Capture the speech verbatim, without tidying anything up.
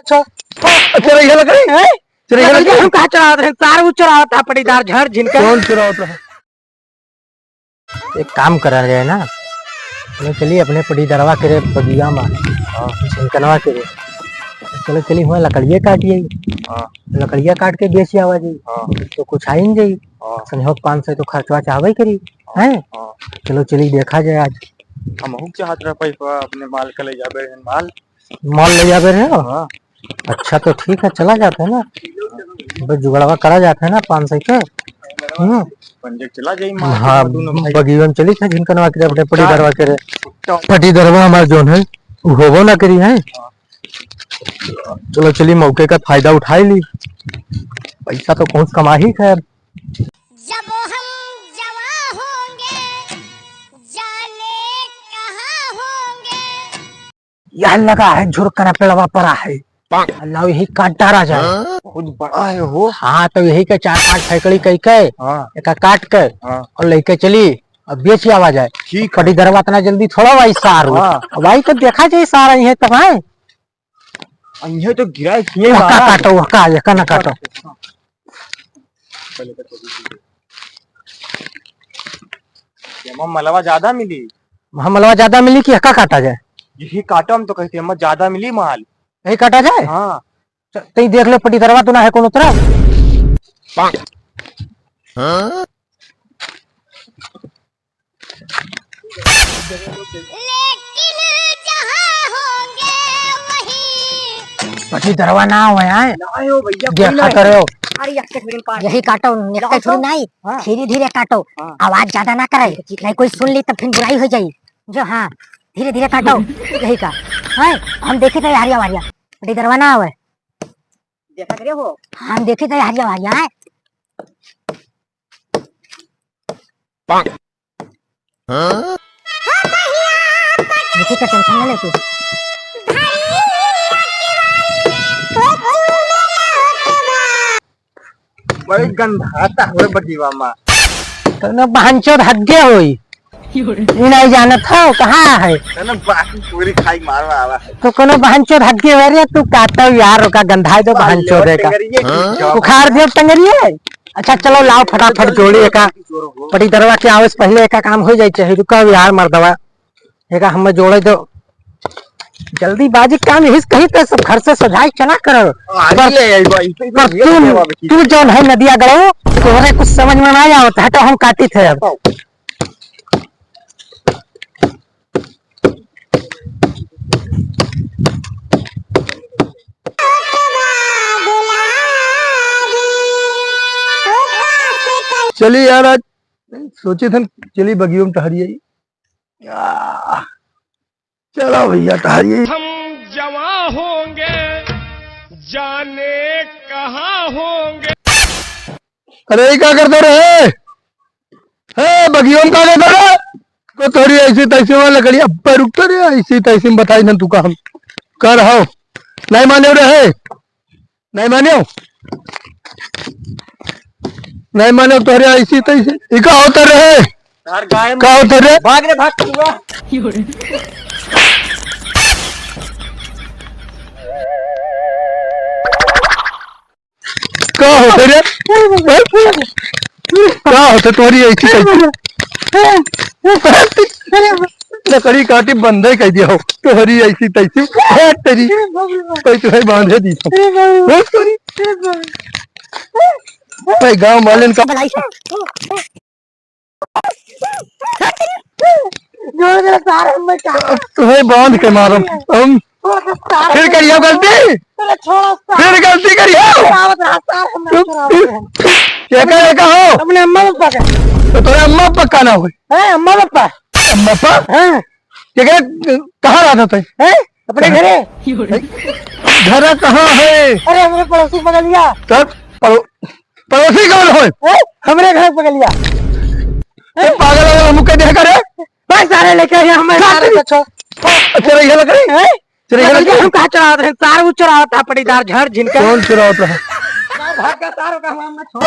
अच्छा। चोरैया लकड़ी? हैं? चोरैया लकड़ी? हम कहाँ चोरावत रहे? सार वो चोरावत था, पटीदार झर झिनका। कौन चोरावत रहा? एक काम करा जाए ना, चलो चली अपने पटीदरवा के रे बगिया में, हाँ। झिनकनवा के रे। चलो चली हुआ लकड़िया काट आई। हाँ। लकड़िया काट के बेच आवा जाई। हाँ। तो कुछ आई न जाई। हाँ। संझोक पाँच सौ तो खर्चवा चाहबे करी। हाँ। हैं? हाँ। चलो चली देखा जाए आज। हमहू चाहत रह पैसा अपने माल का ले जाबे रहन माल। माल ले जाबे रहे हो? हाँ। अच्छा तो ठीक है, चला जाते हैं ना। बस जुगाड़वा करा जाते हैं ना पाँच सौ के। हम्म। पंजे चला जाई मार के हाँ, दोनों भाई। बगियो में चली थे झिनकनवा के रे, अपने पटीदरवा के रे। तो पटीदरवा हमार जोन है, उ होबो ना करी है। हाँ। चलो चली मौके का फायदा उठाई ली। पैसा तो कौन कमाही खैर। जब हम जवां होंगे, जाने कहाँ होंगे। यह लगा है झुरकना पेड़वा पड़ा है। अल्लाह यही काट डारा जाए। हाँ? बहुत बड़ा है हो। हाँ, तो यही के चार पांच फैकड़ी कई के, हाँ। एका काट के हाँ। और लेके चली, अब बेच आवा जाए। ठीक है। पटीदरवा इतना जल्दी थोड़ा भाई सार हो। हाँ। अब भाई तो देखा जाए सारा यही तब है। आ, यह तो गिरा है, ये वहका मारा। काटो, वहका, एका ना काटो। एमा मलवा ज्यादा मिली। हाँ, मलवा ज्यादा मिली कि एका काटा जाए? यही काटो, हम तो कहते हैं, एमा ज्यादा मिली माल। यही काटा जाए? हाँ। च-, तई देख लो, पटीदरवा तो ना है कोनो तरफ। हाँ? लेकिन जहाँ होंगे वहीं। पटीदरवा ना हो आए। ना हो भैया, कोई देखा ना करे हो। अरे, यक्के थोड़ी पास। यही काटो, यक्के लाओ थोड़ी तो। नहीं। हाँ। धीरे धीरे काटो। हाँ। आवाज ज्यादा ना करे, ठीक है। नहीं कोई सुन ली तब फिर बुराई हो जाई। जो हाँ, धीरे धीरे काटो। यही का। हाँ, हम देखे थे हरिया वरिया। पटीदरवा ना आवे। देखा करे हो। हम देखे थे हरिया वरिया है। हाँ? देखी तो टेंशन ना ले तू। बड़ी गंधाता हुए बगिवा मा। कौनो बहनचोद हग्गे होई। ई नहीं जानत हो कहाँ है? कौनो बाकी पूरी खाई मारवा आवा है। तो कौनो बहनचोद हग्गे हो रे, तू काटो यार, ओका गंधाई दो बहनचोद है का। टंगरिये की हाँ? उखाड़ दियो टंगरिये। अच्छा चलो लाओ फटाफट जोड़ी एका। पटीदरवा के आवे से पहले एका काम हो जाए चाहे। रुका यार मर्दवा, एका हमें जोड़े दो। जल्दीबाजी काम यही से कहीं पे सब घर से सजाई चला करो। अरे पर, ये, ये, ये, ये, पर ये, तू, ये, ये, तू जौन है नदिया गड़ो, तोहरे कुछ समझ में ना आवत, हटो हम काटी थे अब। चली यार, आज सोचे थे चली बगियो में टहरी आई। आ, चलो भैया टहरी आई। हम जवां होंगे, जाने कहाँ होंगे। अरे, ई का करते रहे? हे, बगियो में का करते रहे? को थोड़ी ऐसी तैसी वाला लकड़ी, अब रुक तो रे, ऐसी तैसी में बताई ना तू का हम कर हो। नहीं माने रहे, नहीं माने, नहीं माने तोहरे ऐसी तैसी। ई का होता रहे? यार गाय में का होता रे? भाग रे, भाग तू। का होते रे? का होते तोरी ऐसी तैसी? लकड़ी काटी बंधे कह दिया हो। तोरी ऐसी तैसी। हे तेरी। कोई तुम्हें बांधे दी। हे तोरी। भाई गांव वाले का जोर दे सारे, हम नहीं चाहते। तुम्हें बांध के मारम हम। छोड़ दे सारे। फिर करियो गलती। अरे छोड़ो सारे। फिर गलती करियो। छोड़ावत रहा सारे, हम नहीं छोड़ावत रहे। ये का, ये का हो? अपने अम्मा पापा का। तो तोरे अम्मा पापा का ना होई? हैं, अम्मा पापा। अम्मा पापा? हाँ। ये का, कहाँ रहता था? हैं? अपने घरे। घर कहाँ है? अरे हमरे पड़ोसी बगलिया। तब पड़ो-, पड़ोसी कौन होय? हैं? हमरे घर बगलिया। ए, पागल वागल हमके देख करे? भाई सारे लेके आइए, हमें सारे बाप रे। अच्छा, ये लकड़ी? हैं? तेरे ये लकड़ी? हम कहाँ चुरावत रहे? सारे वो चुरावत था, पटीदार झर झिनका। कौन चुरावत रहा? भाग का सारे का हम छोड़।